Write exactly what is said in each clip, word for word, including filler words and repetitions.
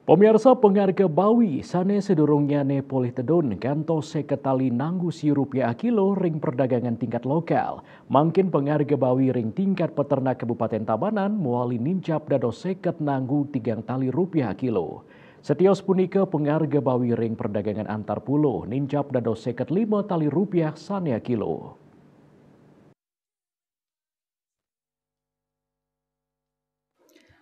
Pemirsa, pengarga bawi sane sedurungnyane polih tedun ngantos seket tali nanggu siu rupiah akilo ring perdagangan tingkat lokal. Mangkin pengarga bawi ring tingkat peternak Kabupaten Tabanan mawali nincap dados seket nanggu tigang tali rupiah akilo. Setios punika pengarga bawi ring perdagangan antar pulo nincap dados seket lima tali rupiah sane akilo.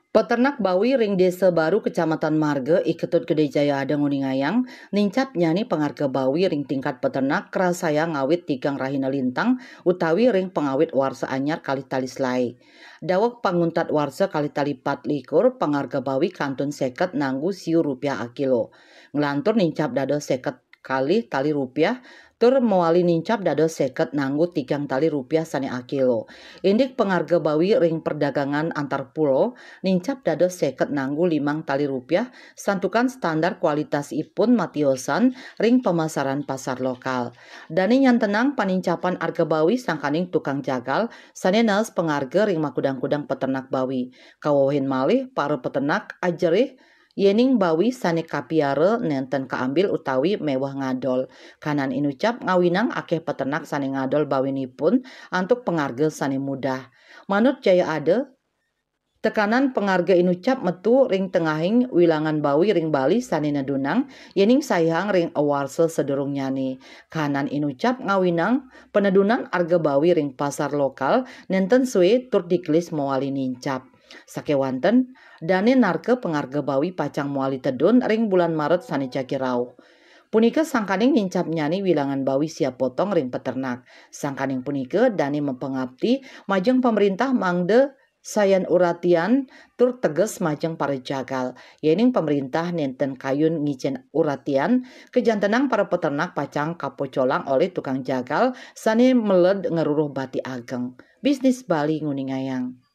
Peternak bawi ring Desa Baru, Kecamatan Marga, I Ketut Gede Jaya Ada nguningayang, nincapnyane pengarga bawi ring tingkat peternak krasayang ngawit tigang rahina lintang utawi ring pangawit warsa anyar kalih tali selae. Daweg panguntat warsa kalih tali pat likur, pengarga bawi kantun seket nanggu siu rupiah akilo. Nglantur nincap dados seket kalih tali rupiah, tur mawali nincap dados seket nanggu tigang tali rupiah sane akilo. Indik pengarga bawi ring perdagangan antar pulo nincap dados seket nanggu limang tali rupiah, santukan standar kualitasipun matiosan ring pamasaran pasar lokal. Dane nyantenang panincapan arga bawi sangkaning tukang jagal sane naes pengarga ring makudang-kudang peternak bawi. Kawewehin malih para peternak ajerih yening bawi sane kapiara nenten kaambil utawi meweh ngadol. Kanan inucap ngawinang akeh peternak sane ngadol bawinipun antuk pangarga sane mudah. Manut Jaya Ada, tekanan pangarga inucap metu ring tengahing wilangan bawi ring Bali sane nedunang yening saihang ring awarsa sedurungnyane. Kanan inucap ngawinang penedunan arga bawi ring pasar lokal nenten suwe tur digelis mawali nincap. Sakewanten, dane narka pangarga bawi pacang mawali tedun ring bulan Maret sane jagi rauh. Punika sangkaning nincapnyane wilangan bawi sia potong ring peternak. Sangkaning punika, dane mapangapti majeng pamrintah mangda sayan uratian tur teges majeng para jagal. Yening pamrintah nenten kayun ngicen uratian, kajantenang para peternak pacang kapocolang olih tukang jagal sane meled ngruruh bati ageng. Bisnis Bali nguningayang.